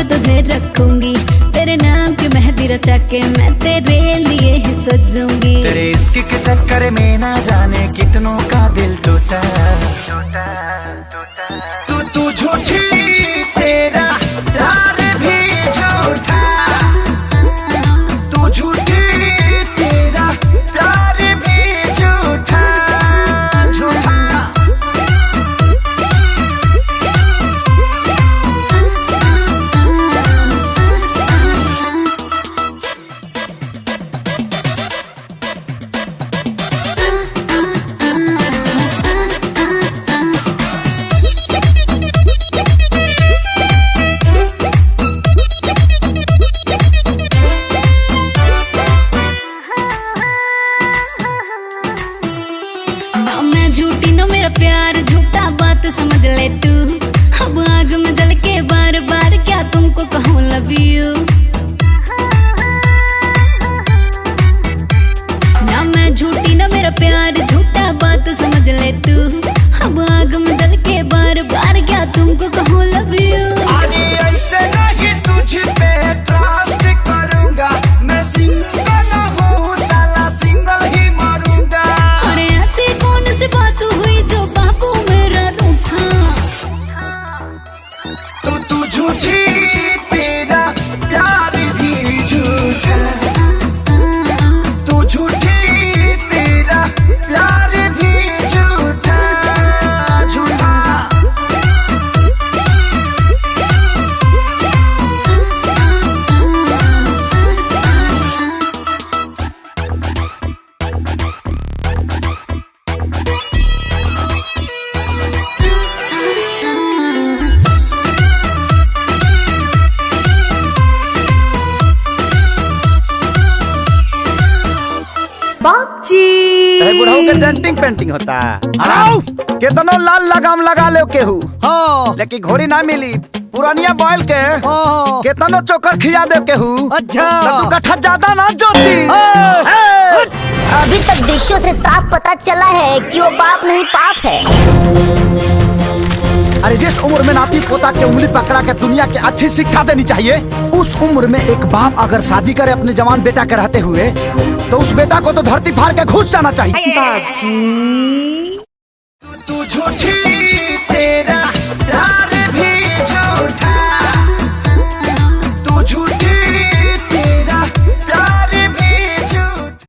पे तुझे रखूंगी, तेरे नाम की मेहंदी रचा के मैं तेरे लिए ही सजूंगी। तेरे इश्क के चक्कर में ना जाने कितनों का दिल टूटा। तू तू झूठी तेरा प्यार भी झूठा, तू झूठी तेरा प्यार भी झूठा झूठा। ना मैं झूठी ना मेरा प्यार झूठा, बात समझ ले तू। अब आग में जल के बार बार क्या तुमको कहूँ लव you. ना मैं झूठी ना मेरा प्यार झूठा, बात समझ ले तू। अब आग में जल के बार बार क्या तुमको कहूँ लव you. अरे ऐसे नहीं तुझ पे ट्रस्ट करूंगा मैं, सिंगल हूँ साला सिंगल ही मरूंगा। अरे ऐसी कौन सी बात हुई जो बाबू मेरा रूठा। तू तू झूठी तेरा प्यार भी झूठा, तू झूठी तेरा प्यार भी झूठा झूठा। बुढ़ऊ के डेंटिंग पेंटिंग होता है। केतनो लाल लगाम लगा ले केहू, हाँ लेकिन घोड़ी ना मिली। पुरानिया बैल के हाँ। केतनो चोकर खिया दे केहू, अच्छा। दू कट्ठा ज्यादा ना जोती। अभी तक दृश्यों से साफ पता चला है कि वो बाप नहीं पाप है। अरे जिस उम्र में नाती पोता के उंगली पकड़ा के दुनिया के अच्छी शिक्षा देनी चाहिए, उस उम्र में एक बाप अगर शादी करे अपने जवान बेटा के रहते हुए, तो उस बेटा को तो धरती फाड़ के घुस जाना चाहिए। बापजी।